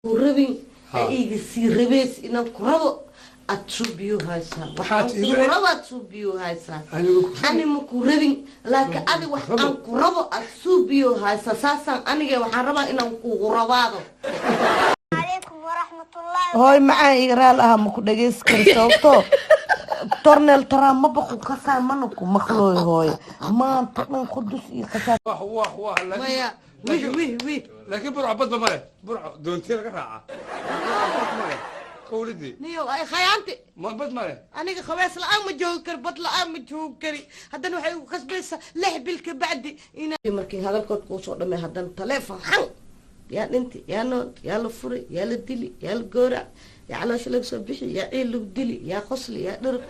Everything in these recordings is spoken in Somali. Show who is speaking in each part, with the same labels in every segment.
Speaker 1: Rabin iga sii rabeys inaan ku rabo aad suubiyo haysaa, waxaan ku rabo aad suubiyo haysaa. Ani ma ku rabin, laakiin adi wax aan ku rabo aad suubiyo haysaa. Saasaan aniga waxaan rabaa inaan kugu rabaado. Hooy macaan, iga raal aha, ma ku dhageysi kari sababtoo tornel taraa ma baqu kasaa mana ku maqlooy. Hooye, maanta dhan qudus iyo kasaa maya wih wih wih.
Speaker 2: Laakiin Burco badba male, Burco doontiya laga raaca, bad male qawladii.
Speaker 1: Niyow ay khayaanti.
Speaker 2: Ma bad male.
Speaker 1: Aniga khabees la-aan ma joogi kari, bad la-aan ma joogi kari. Haddana waxay igu khasbaysaa 6 bil ka bacdi ina markii hadalkood kuu soo dhamay, haddana taleefon xan: yaa dhinti, yaa nool, yaa la furay, yaa la dili, yaa la goorac, yaa caloosha laga soo bixi, yaa ciil lagu dili, yaa qosli, yaa dhirib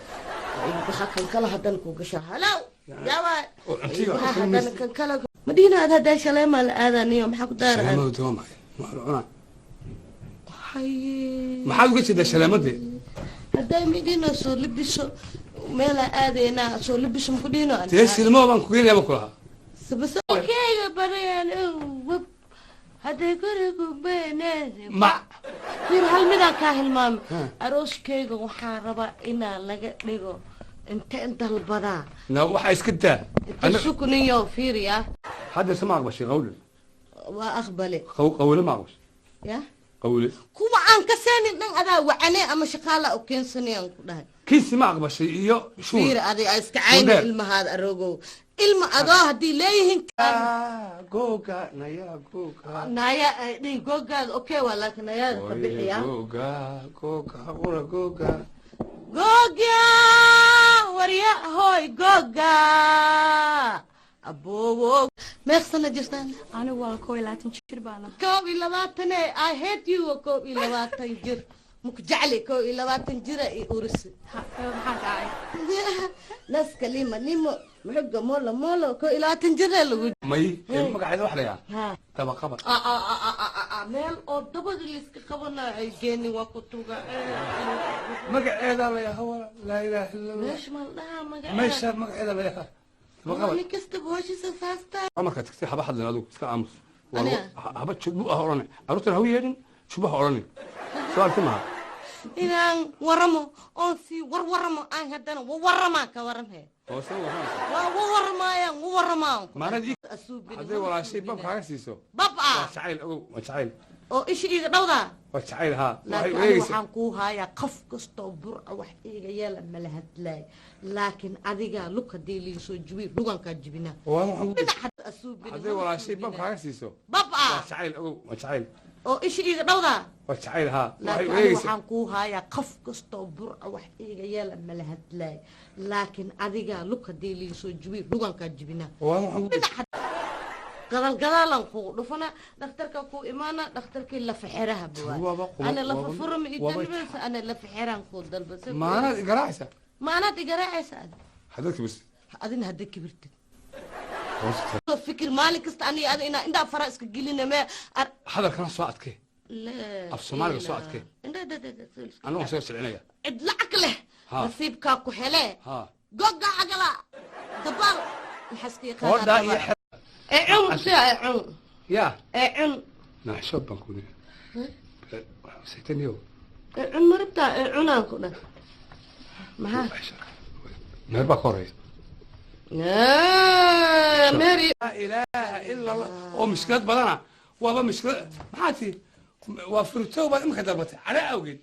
Speaker 1: waxaa kan kala haddana kuu gashaa. Halow, yaa waay, waxaa haddana kan kala madhiina aad haddaa shaleemaa la aadaniyo, maxaa ku daara?
Speaker 2: Shaleemadu dee waa maxay? Ma la cunaa?
Speaker 1: Haye.
Speaker 2: Maxaad uga jeedaa shaleemadii?
Speaker 1: Hadday midhino soo libiso, meelaa aadaynaa, soo libiso maku dhihino.
Speaker 2: Dee silmo baan kugeynaya ma kulahaa?
Speaker 1: Sabasakeyga barayaan wab hadday gurigu beeneen
Speaker 2: ma
Speaker 1: fiir. Hal midaan kaa hilmaamay: arooskeyga waxaa rabaa inaa laga dhigo inte dalbadaa.
Speaker 2: Na waxaa iska daa.
Speaker 1: Inta sukuniyo fiiriya.
Speaker 2: Hadda se ma aqbashay qawle?
Speaker 1: Waa aqbale.
Speaker 2: Qawle ma aqbashay?
Speaker 1: Ya.
Speaker 2: Qawle.
Speaker 1: Kuwa aan ka seenin dhan adaa wacane ama shaqaala u keensanay aan ku dhahay.
Speaker 2: Kiisi ma aqbashay iyo shuur?
Speaker 1: Fiir, adig aa iska cayni.
Speaker 2: Shuur.
Speaker 1: Ilmahaada aroogow ilma adoo haddii leeyihiin.
Speaker 2: Googa naya googa.
Speaker 1: Naya ay dhihin googaada, okay waa, laakiin nayaada ka bixiya.
Speaker 2: Googa googa qura googa.
Speaker 1: Googa warya hoy googa aboowo, meeq sana jirtaan?
Speaker 3: Anigu waa 21 jir baan ahay.
Speaker 1: 21 I hate you. 21 jir maku jecli, 21 jira i urisi.
Speaker 3: Maxaa dhacay?
Speaker 1: Naska lima limo muxuga molo molo, 21 jira lagu
Speaker 2: May magaceeda waxa la yidhaha
Speaker 1: ha
Speaker 2: dabaqaba.
Speaker 1: Meel oo dabada layska qabanayo ay geenin waa ku tuga.
Speaker 2: Magaceeda la yaha wala laa ilaaha illa Allah.
Speaker 1: Meesha ma la dhahaa magaceeda?
Speaker 2: Meesha magaceeda la yaha dabaqaba.
Speaker 1: Nin kastaba hoshiisa saastaa.
Speaker 2: Markaad tagtay haba hadlin, adigu iska aamus.
Speaker 1: Aniga?
Speaker 2: Haba jubbu ah odhanin, carruurtana ha u yeedhin, jubba ha odhanin, soo arki maha.
Speaker 1: Inaan waramo oon sii warwaramo aan haddana wawaramaan ka waramhe.
Speaker 2: Hoose warramaysa.
Speaker 1: Waa wawaramaayaan, wawaramaan.
Speaker 2: Maanad ii
Speaker 1: Asuubina.
Speaker 2: Hadday walaashay bab kaaga siiso.
Speaker 1: Bab.
Speaker 2: Waa
Speaker 1: ah
Speaker 2: jacayl, ogow, waa jacayl.
Speaker 1: Oo isha iiga dhowdaa.
Speaker 2: Waa jacayl haa, waxay
Speaker 1: Laakiin aniga
Speaker 2: eegaysa.
Speaker 1: waxaan kuu hayaa qof kastoo Burca wax iiga yeela mala hadlaay, laakiin adigaa lug haddii liiga soo jibiy lugankaa jibinaa.
Speaker 2: Waa waxaan
Speaker 1: dhinaca asuubina.
Speaker 2: Hadday walaashay bab kaaga siiso.
Speaker 1: Bab.
Speaker 2: Waa
Speaker 1: ah
Speaker 2: jacayl, ogow, waa jacayl.
Speaker 1: Oo isha iiga dhowdaa.
Speaker 2: Waa jacayl haa, waxay
Speaker 1: Laakiin aniga
Speaker 2: eegaysa.
Speaker 1: waxaan kuu hayaa qof kastoo Burca wax iiga yeela mala hadlaay, laakiin adigaa lug haddii liiga soo jibiy lugankaa jibinaa.
Speaker 2: Waa waxaan
Speaker 1: dhinaca gadaal gadaalan kugu dhufana, dhakhtarka kuu imaana, dhakhtarkii lafa xeraha buwaa.
Speaker 2: Waaba
Speaker 1: ana lafa furama i
Speaker 2: waaba
Speaker 1: dalbaysa, ana lafa xeraan kuu dalba.
Speaker 2: Maanaad igaraacaysa?
Speaker 1: Maanaad igaraacaysa adi?
Speaker 2: Haddaad kibirtid.
Speaker 1: Adina hadda kibirtid.
Speaker 2: Hoosta.
Speaker 1: Fikir maalin kasta aniga adi inaa indhaa fara iska gelina mee
Speaker 2: Hadalkana soo adkee.
Speaker 1: La
Speaker 2: Af Soomaaliga soo adkee.
Speaker 1: Indha
Speaker 2: Anna waan soo silcinaya.
Speaker 1: Cid lacag leh.
Speaker 2: Ha.
Speaker 1: Nasiibkaa ku hele.
Speaker 2: Haa.
Speaker 1: Goga cagala dabaal maxaa iska
Speaker 2: Qoodhaa iyo
Speaker 1: yaqaanaa ee cun si ee cun.
Speaker 2: Yaa.
Speaker 1: Ee cun.
Speaker 2: Naaxshood baan ku leeyahay saytaniyow.
Speaker 1: Ee cun marabtaa, ee cunaan ku dhah maxaa?
Speaker 2: Meer baa ka horeeya.
Speaker 1: Mary.
Speaker 2: Laa ilaaha ila Allah, oo mushkilad badana, waaba mushkilad. Maxaa tii waa furitow baad imika dalbatay cadho awgeed,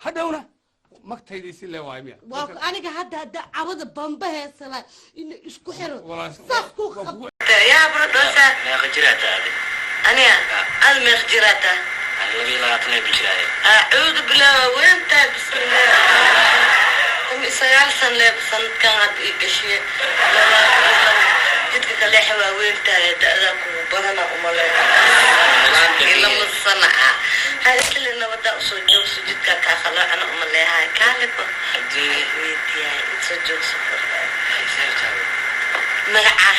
Speaker 2: hadhowna magtayda isi lee waayo miya?
Speaker 1: Waa aniga hadda cabada bamba heesala in isku xiro saas ku
Speaker 2: waa kugu
Speaker 1: yaa bro dhoosa.
Speaker 4: Meeqa jiraa taade?
Speaker 1: Aniga ad meeq jiraata?
Speaker 4: Ani 22 ay ku jiraaye.
Speaker 1: Acuudu billah, waa weyntahay. Bismillah, 19 san leeb sanadkan hadda ii gashiye 22 jidka kaleexa. Waa weyntahay, da-daa kugu badana umaleeya lama sana ah ha isle nabadaa usoo joogso, jidkaa kaa khaloocana umaleehay kaaliba weydiyahay soo joogso. Magaca?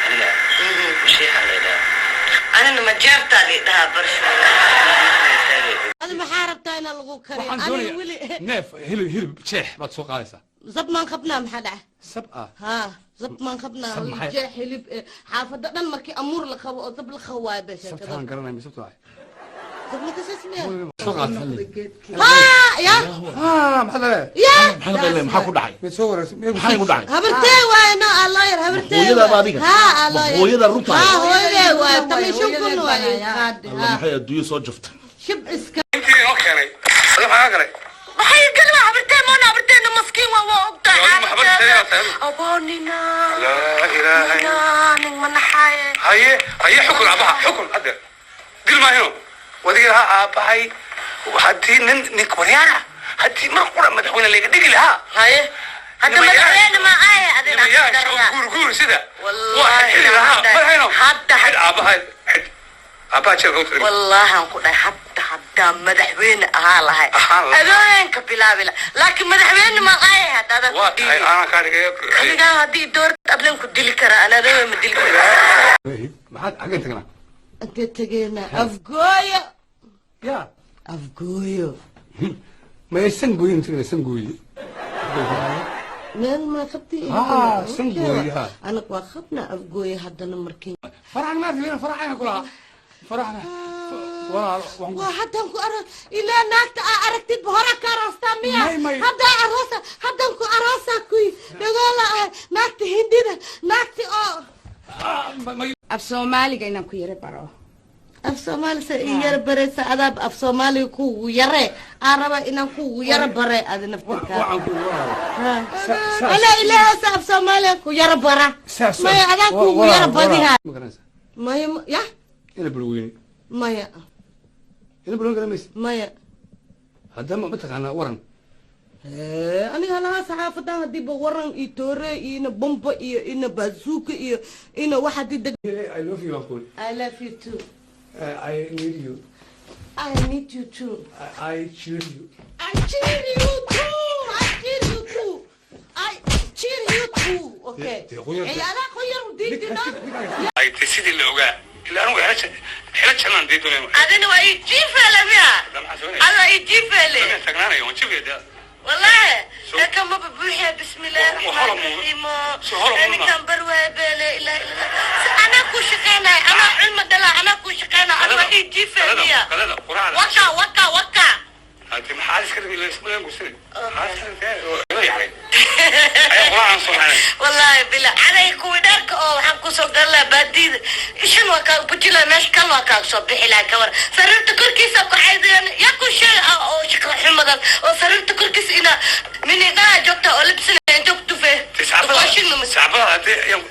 Speaker 4: Aniga mashiixa la yidhaha.
Speaker 1: Anina majeertaa lii dhahaa barsho. Adi maxaa rabtaa inaa lagu kariyo?
Speaker 2: Waxaan
Speaker 1: aniga
Speaker 2: doonayaa
Speaker 1: weli
Speaker 2: neef hilib jeex baad soo qaadaysaa.
Speaker 1: Zab maan qabnaa, maxaa dhaca?
Speaker 2: Sab ah.
Speaker 1: Haa, zab maan qabnaa.
Speaker 2: Sab maxay?
Speaker 1: Jeex hilib xaafada dhan markii amuur la qabo oo zab la qabo waayo be sheekada.
Speaker 2: Sabtaan garanay, mise sabta. Soo qaatay.
Speaker 1: Ha ya.
Speaker 2: Ah, maxaa leedahay?
Speaker 1: Ya.
Speaker 5: Maxaa la qaylay? Maxaa ku dhacay?
Speaker 2: Mid soo wareegsan.
Speaker 5: Maxaa igu dhacay?
Speaker 1: Habartee waay, no alooyar, habartee.
Speaker 5: Hooyadaaba adiga?
Speaker 1: Ha.
Speaker 5: Ma
Speaker 1: Alooyar.
Speaker 5: hooyada runta
Speaker 1: Ha.
Speaker 5: ahayd?
Speaker 1: Hooyadee waay, 15,000 waay qaadi.
Speaker 5: Alla, maxay adduunyo soo jaftay?
Speaker 1: Shib iska.
Speaker 2: Intii inoo keenay. Adiga maxaa galay?
Speaker 1: Waxay galaa habartee moona, habarteena maskiin waa, waa ogtahay.
Speaker 2: Waa habartee waa tahay.
Speaker 1: Aboonina.
Speaker 2: Laa ilaaha illa.
Speaker 1: Nin manaxaaye.
Speaker 2: Haye, haye, xukun aabbaha, xukun hadda. Dil maahino. Wadiga lahaa aabbahay haddii nin nin waryaara haddii mar qura madaxweyne laga dhigi lahaa.
Speaker 1: Haye, hadda madaxweyne ma ahe adina.
Speaker 2: Nimayaasha oo guurguur sida.
Speaker 1: Wallaahi.
Speaker 2: Waa xili lahaa. Madaxweyne.
Speaker 1: Hadda.
Speaker 2: Xid aabbahay, xid. Aabbaha jeelka u tirin.
Speaker 1: Wallaahi aan ku dhahay, hadda haddaa madaxweyne ahaa lahay,
Speaker 2: Ahaan lahaa.
Speaker 1: adooyanka bilaabi laha, laakiin madaxweyne ma ahe hadda adaa
Speaker 2: Waa
Speaker 1: ku
Speaker 2: tahay
Speaker 1: dhiibi.
Speaker 2: Aanaa kaa dhigay.
Speaker 1: Adigaa haddii dowlad adlan ku dili karaa, ana adooya ma dili karaa.
Speaker 2: Maxaad xaggeen tagnaa?
Speaker 1: Intee tegeena? Afgooyo.
Speaker 2: Ya.
Speaker 1: Afgooyo.
Speaker 2: Maya, Sangooye tagnaa, Sangooye.
Speaker 1: Meel ma qabti?
Speaker 2: Ah, Sangooye, ha.
Speaker 1: Anaga waa qabna Afgooyo haddana markii.
Speaker 2: Faraxna ma arkin, faraxna kulaha. Faraxna. Walaal, waxaan
Speaker 1: Waa haddaan ku arag ilaa naagta aa aragtid hora ka aroostaa miya?
Speaker 2: May, may.
Speaker 1: Haddaa aroosa, haddaan ku aroosaa, kuy dhagoola ah, naagta Hindida, naagta oo
Speaker 2: Ah,
Speaker 3: Af Soomaaliga inaan ku yara baro.
Speaker 1: Af Soomaali se ii yara baraysa? Adaab af Soomaaliga kugu yare, aan raba inaan kugu yara bare adi naftirkaa.
Speaker 2: Waxaan ku walaal.
Speaker 1: Ala ilaahasa, af Soomaaliga ku yara bara. Maya, adaa kugu yara badihaa.
Speaker 2: Ma garanaysaa?
Speaker 1: Maya, ya.
Speaker 2: Ina bulweyne.
Speaker 1: Maya.
Speaker 2: Ina bulweyne garanaysa?
Speaker 1: Maya.
Speaker 2: Haddama ma taqaanaa waran?
Speaker 1: Hee, aniga halahaa saxaafadan hadiiba waran iyo toore iyo ina bomba iyo ina baasuuka iyo ina wax hadii deg.
Speaker 2: I love you baan ku
Speaker 1: I love you too.
Speaker 2: I need you.
Speaker 1: I need you too.
Speaker 2: I cheer you.
Speaker 1: I cheer you too. I cheer you too. I cheer you too. Okay.
Speaker 2: Dee, qoyar.
Speaker 1: Ciyaaraha qoyar diidina.
Speaker 2: Ay te sidii la ogaa. Ilaa anigu xela jannaan dee doonaya.
Speaker 1: Adina waa ii jiifele miya?
Speaker 2: Hadda maxaa sameynaya?
Speaker 1: Ada ii jiifele.
Speaker 2: Samee taagnaanaya, waan jibaya.
Speaker 1: Wallahi eka maba buuxiya, bismillahi raxmaani raxiim. Ninkan barwaabele ilaa anaa ku shaqeynaya, anaa cilmi dhala, anaa ku shaqeynaya, ada waa ii jiifele miya?
Speaker 2: Qadada, quraacda.
Speaker 1: Waka waka waka.
Speaker 2: Hadda maxaa iska dhigay isma guursanay. Maxaa iska dhigay? Ila yaray. Ay quraacaan soo raacay.
Speaker 1: Wallaahi bila caday kuwii dharka oo waxaan kusoo galnaa baadida, ishan waa kaa bujila, meesha kal waa kaa soo bixi lahaa. Kawar sariirta korkiisa ku xaydayan yaa ku sheeg oo shaqo xumadan oo sariirta korkiisa ina miniqaa joogta oo labsanaya inta ku tufee.
Speaker 2: Sacbada hadii ayaan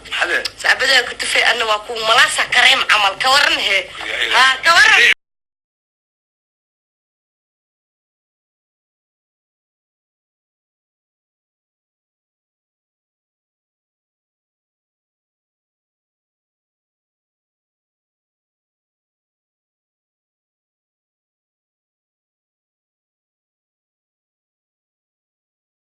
Speaker 2: maxaa leedahay?
Speaker 1: Sacbadaa ku tufee, ana waa ku malaasa kareem camal, ka waran he? Ha, ka waran.